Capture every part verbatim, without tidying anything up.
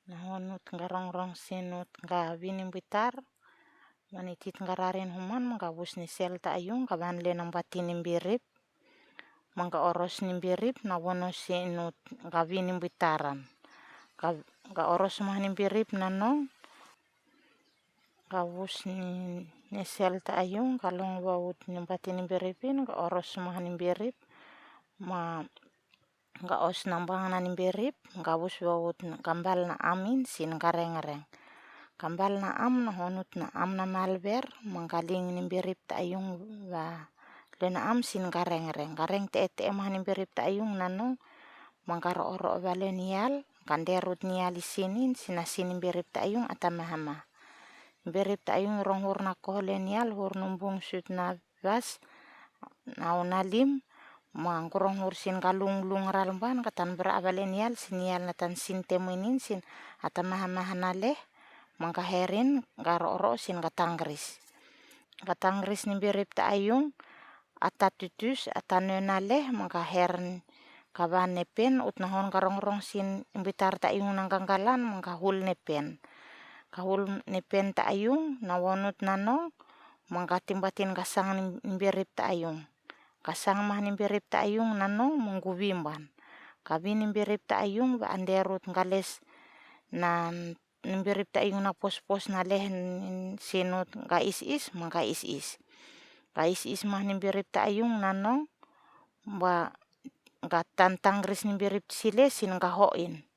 Nahon ut nga rongrong sin ut nga win ni buitar, mani tit nga rarin human, manga wus ni sel ta ayung, nga ban le nang bati ni birip, manga oros ni birip, na wono sin ut nga win ni buitaran. Nga, nga oros mah ni birip nanong, nga wus ni, ni sel ta ayung, nga long wa ut ni bati ni biripin, nga oros mah ni birip, ma nga os nang bang na ni birip, nga wus wa ut kambal na amin sin nga rengreng. Kambal na am nahon ut na am na malber, manga ling ni birip ta ayung wa le na am sin nga rengreng. Nga reng teete mah ni birip ta ayung nanong, manga roro wa le nial, nga derut nial isinin, sin na sin ni birip ta ayung ata mahama. Birip ta ayung ronghur na koh le nial, hur numbung sut na bas, nau na lim, ma nga ronghur sin nga lunglung ral ban, nga tan bra wa le nial, sin nial na tan sin temuinin sin, ata mahamaha na leh, manga herin, nga roro sin nga tangris. Nga tangris ni birip ta ayung, ata tutus, ata nona leh, manga herin, nga ban nepen, ut nahon nga rongrong sin buitar ta ayung nang ganggalan, manga hul nepen. Nga hul nepen ta ayung, na won ut nanong, manga timbatin nga sang ni birip ta ayung. Nga sang mah ni birip ta ayung nanong, manga win ban. Nga win ni birip ta ayung, wa anderut nga les na ni birip ta ayung na pospos na leh sin ut nga is-is, manga is-is. Nga is-is mah ni birip ta ayung nanong, wa nga tan tangris ni birip sile sin nga hoin.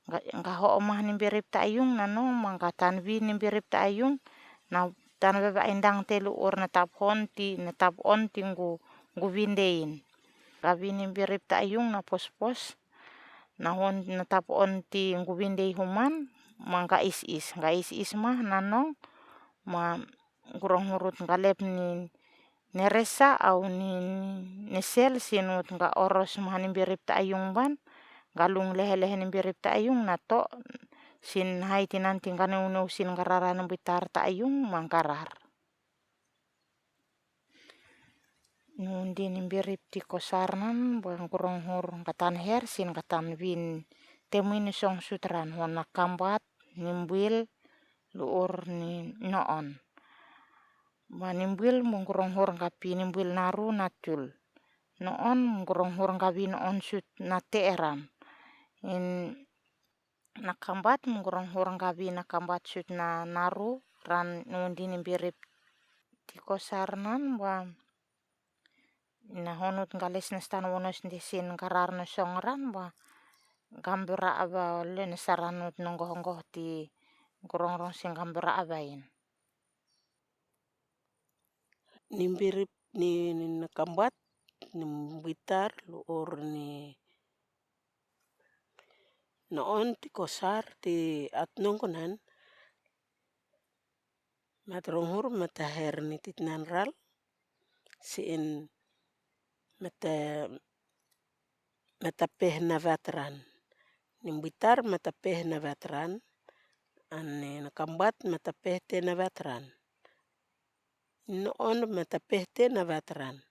Nga, nga ho mah ni birip ta ayung nanong, manga tan win ni birip ta ayung, na tan wa wa indang telu or na tap hon ti, na tap on ti ngu, ngu windein. Nga win ni birip ta ayung na pospos, nahon na tap on ti ngu windei human, manga is-is. Nga is-is mah nanong, ma nga ronghur ut nga lep ni, ni resa au ni, ni sel sin ut nga oros mah ni birip ta ayung ban, nga lung lehe-lehe ni birip ta ayung na to, sin hai tinan ti nga neu-neu sin nga rara ni buitar ta ayung, manga rar. Nundi ni birip ti kosar nan, wa nga ronghur nga tan her, sin nga tan win, temuin song sutran, hon na kambat, ni buil, luur ni noon. Wa ni buil, manga ronghur nga pi ni buil naru na tul. Noon, manga ronghur nga wi noon sut na teran. In na kambat, manga ronghur nga wi na kambat sut na naru, ran nundi ni birip ti kosar nan, wa nahon ut nga les na stan wonos ni sin nga rar na song ran, wa nga bura aba le na saran ut nonggoh-nggoh ti nga rongrong sin nga bura aba in. Ni birip ni, ni na kambat, ni buitar, luur ni noon ti kosar ti at nongkonan. Mat ronghur, mat a her ni titnan ral, sin mat a, mat a peh na watran. Ni buitar mat a peh na watran, an ni na kambat mat a peh te na watran. Noon mat a peh te na watran.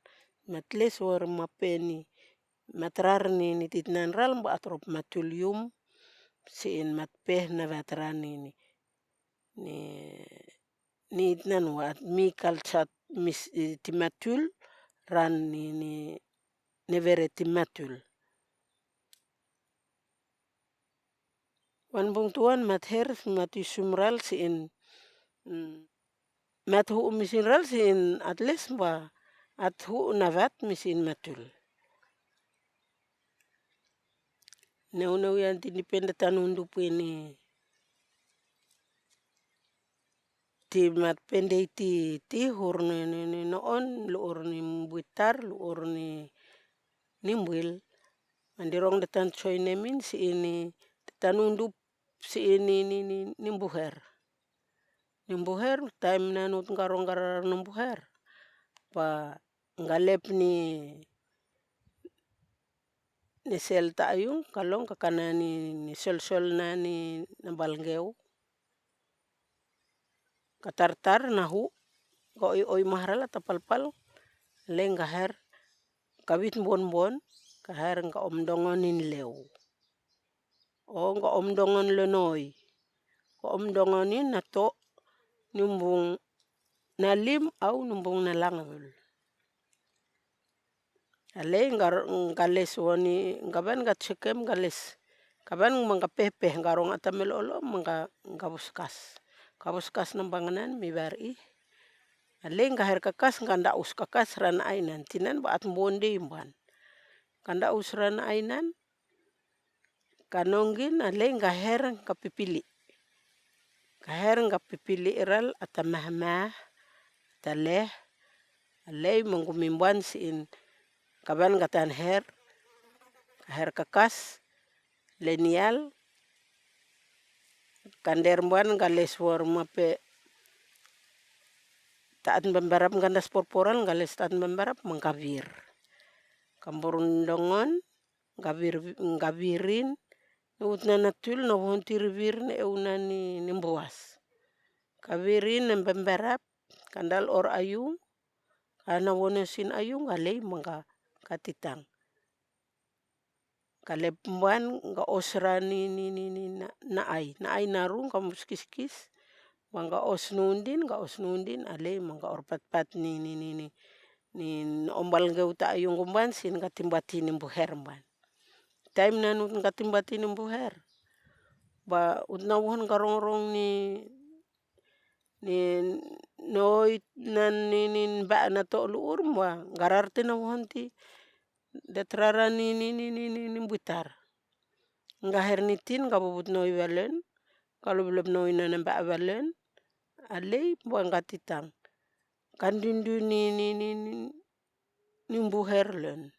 Mat les wor ma peh ni, mat rar ni, ni titnan ral, ba atrop matul yum, sin mat peh na watran ni, ni, ni, ni itnan wa at mi kalsat mis, eh, ti matul, ran ni, ni, ni were ti matul. Wan bung tuan mat her, mat isum ral sin, mm, mat hu misin ral sin at les ba, at hu na wat misin matul. Neu-neu yan ti ni pende tanundu pini. Ti mat pende ti, ti hur ni, ni, ni noon, luur ni buitar, luur ni, ni buil. Mandi rong datan soi nemin si ini, tanundu si ini, ni, ni, ni buher. Ni buher, taim nanut nga rong nga rar ni buher. Pa nga lep ni, ni sel ta ayung, ka long ka kana ni, ni sol-sol na ni na balngeu. Ka tar-tar na hu, ka oi-oi mahral ata pal-pal, le nga her, ka wit bon-bon, ka her nga om dongon ni leu. O nga omdongon le noi. Nga omdongon in na to numbung na lim au numbung na langabul. Alei nga, nga les woni, nga ban nga chekem nga les. Kaban nga pepe nga rong ata mel olo nga, nga buskas. Nga buskas na banganan mi bar i. Alei nga her kakas nga nda us kakas ran ainan. Tinan ba at mbonde imban. Nga nda us ran ainan. Kanongin alei nga her nga pipili. Nga her nga pipili iral ata mahmah, ata leh, alei manggu mimban siin kaban nga tan her, nga her kakas, lenial, kander mban nga les wor mape taat bambarap nga das porporal nga les taat bambarap mangkabir. Kamburundongon, nga bir, nga birin, na utna na tul na wonti ribir na euna ni, ni mbuas. Kabirin na bambarap, kandal or ayung, kana wono sin ayung, nga lei mangka katitang. Kalep mban, nga osra ni, ni, ni, ni, na, na ai, na ai narung, kamuskiskis, Mangga os nundin, nga os nundin, alei mangga or patpat ni, ni, ni, ni, ni ombal ngeu ta ayung gumban sin nga timbati ni mbuher mban. Taim nanut nga timbati ni mbuher. Ba ut na wuhan nga rongrong ni, ni noit nan ni, ni ba na to luur mba, nga rarte na wuhan ti. Datrara ni, ni, ni, ni, ni, ni mbutar. Nga her ni tin, nga bubut noi valen, nga lublub noi na namba valen, alei mba nga titang. Kandundu ni, ni, ni, ni, ni mbuher len.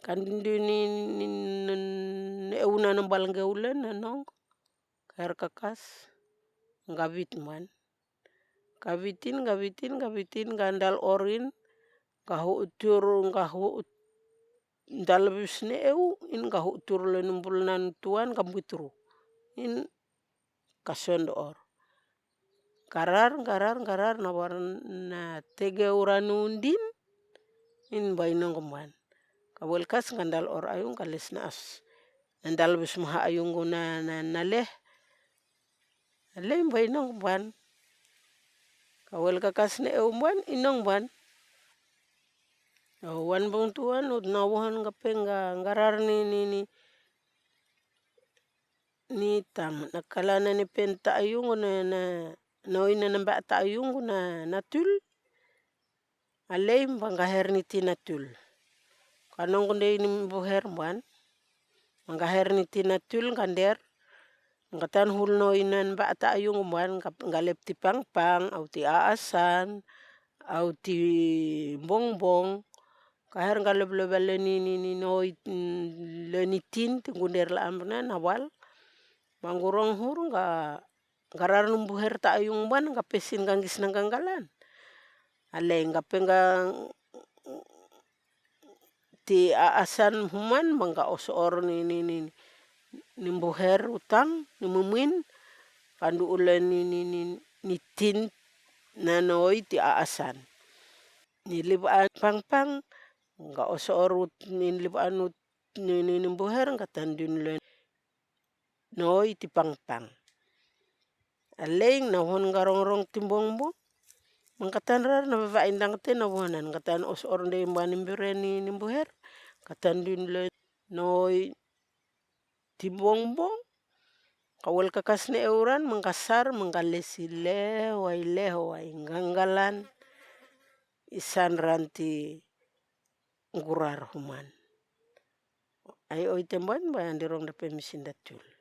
Kandundu ni, ni, ni, ni, euna nambal ngeu len, nanong. Ka her kakas, nga bit man. Nga bitin, nga bitin, nga bitin, nga ndal orin, nga hutur, nga hu-, ndal bis ne eu, in nga hutur le numbul nan tuan, nga mbutru. In kasond or. Ngarar, ngarar, ngarar, na war na tege ura nundin, in ba inong kumban. Ka welkas nga ndal or ayung, ka les na as. Na ndal bis maha ayung na, na, na leh. Alei mba inong ban. Ka welkakas ne eu mban, inong ban. Wan bong tuan, ut na wuhan nga peng nga ngarar ni, ni, ni, ni tam, na kalana ni pen ta ayung, na, na, noi na namba ta ayung, na, na tul. Alei mba nga her ni tin na tul. Kanong kunde ini mbuher mban. Mangga her ni tin na tul nga nder. Nga tan hul noi nan ba ta ayung mban nga, nga lep ti pangpang, au ti aasan, au ti bongbong. Ka her nga lep lep le ni, ni, ni noi, mm, le ni tin, ti gunder la amna na wal. Mangurong hur nga ngarar nu mbuher ta ayung mban nga pesin nga ngis na ganggalan. Alei nga peng nga ti aasan human mangga os or ni, ni, ni, ni mbuher utang, ni mumin, kandu ule ni, ni, ni, ni tin na noi ti aasan. Ni liban pangpang, nga os or ut, ni liban ut, ni, ni, ni mbuher nga tandun le noi ti pangpang. Alei na wuhan nga rongrong ti bongbong. Mangkatan rar na baba indang te na wuhanan. Katan os or nde imba ni mbure ni, ni mbuher. Katan dun le noi ti bongbong. Ka welkakas ne euran, mangkasar, mangkalesi lehwai, lehwai, nganggalan. Isan ran ti ngurar human. Ai oi temban ba yang dirong dape misin datul.